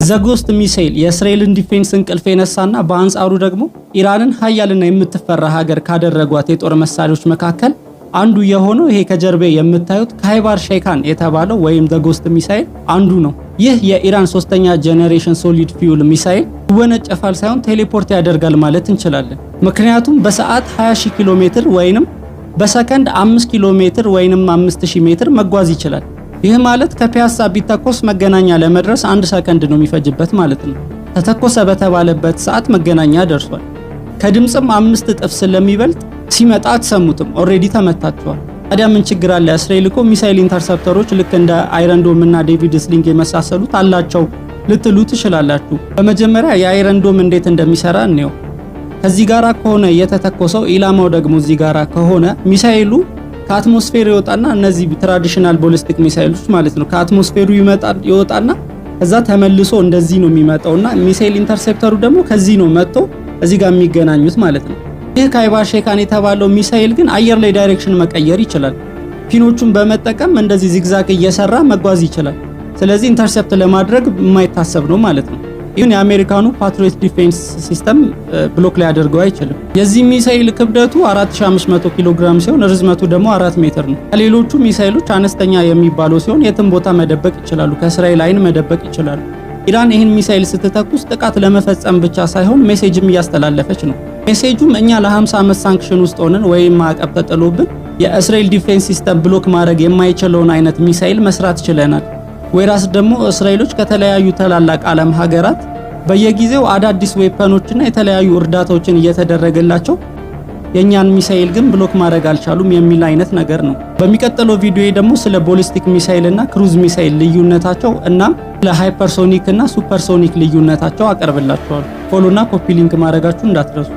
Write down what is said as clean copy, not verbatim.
The Ghost missile የእስራኤልን defense እንቅልፍ የነሳና በአንጻሩ ደግሞ ኢራንን ሀያልና የምትፈራ ሀገር ካደረጓት የጦር መሳሪያዎች መካከል አንዱ የሆነው ይሄ ከጀርባዬ የምታዩት ካይባር ሼካን የተባለው ወይም The Ghost missile አንዱ ነው። ይህ የኢራን ሶስተኛ generation solid fuel missile ይወነጨፋል ሳይሆን teleport ያደርጋል ማለት እንችላለን። ምክንያቱም በሰዓት 20,000 ኪሎ ሜትር ወይንም በሰከንድ 5 ኪሎ ሜትር ወይንም 5000 ሜትር መጓዝ ይችላል። ይህ ማለት ከፒያሳ ቢተኮስ መገናኛ ለመድረስ 1 ሰከንድ ነው የሚፈጅበት ማለት ነው። ተተኮሰ በተባለበት ሰዓት መገናኛ ደርሷል። ከድምፅም 5 እጥፍ ስለሚበልጥ ሲመጣ አትሰሙትም። Already ተመታችኋል። ታዲያ ምን ችግር አለ? እስራኤል እኮ missile interceptor ኦች ልክ እንደ Iron Dome እና David Sling የመሳሰሉት አላቸው ልትሉ ትችላላችሁ። በመጀመሪያ የ Iron Dome እንዴት እንደሚሰራ እንየው። ከዚህ ጋራ ከሆነ የተተኮሰው፣ ኢላማው ደግሞ እዚህ ጋራ ከሆነ፣ ሚሳኤሉ ከ atmosphere ይወጣና፣ እነዚህ traditional ballistic ሚሳኤሎች ማለት ነው፣ ከ atmosphere ኡ ይመጣል፣ ይወጣና ከዛ ተመልሶ እንደዚህ ነው የሚመጣውና missile interceptor ኡ ደግሞ ከዚህ ነው መጥቶ እዚህ ጋር የሚገናኙት ማለት ነው። ይህ ካይባር ሼካን የተባለው ሚሳኤል ግን አየር ላይ direction መቀየር ይችላል። Fin ኦቹን በመጠቀም እንደዚህ zigzag እየሰራ መጓዝ ይችላል። ስለዚህ intercept ለማድረግ የማይታሰብ ነው ማለት ነው። ይህን የአሜሪካኑ Patriot defense system block ሊያደርገው አይችልም። የዚህ ሚሳኤል ክብደቱ 4500 ኪሎ ግራም ሲሆን ርዝመቱ ደግሞ 4 ሜትር ነው። ከሌሎቹ ሚሳኤሎች አነስተኛ የሚባለው ሲሆን የትም ቦታ መደበቅ ይችላሉ። ከእስራኤል አይን መደበቅ ይችላሉ። ኢራን ይህን ሚሳኤል ስትተኩስ ጥቃት ለመፈጸም ብቻ ሳይሆን message ም እያስተላለፈች ነው። Message ኡም እኛ ለ50 ዓመት sanction ውስጥ ሆነን ወይም ማዕቀብ ተጥሎብን የእስራኤል defense system block ማድረግ የማይችለውን አይነት ሚሳኤል መስራት ችለናል። Whereas ደግሞ እስራኤሎች ከተለያዩ ታላላቅ ዓለም ሀገራት በየጊዜው አዳዲስ weapon ኦችና የተለያዩ እርዳታዎችን እየተደረገላቸው የእኛን ሚሳኤል ግን block ማድረግ አልቻሉም የሚል አይነት ነገር ነው። በሚቀጥለው ቪዲዮ ደግሞ ስለ ballistic missile እና cruise missile ልዩነታቸው እናም ስለ hypersonic እና supersonic ልዩነታቸው አቀርብላችኋለሁ። Follow እና copy link ማድረጋችሁ እንዳትረሱ።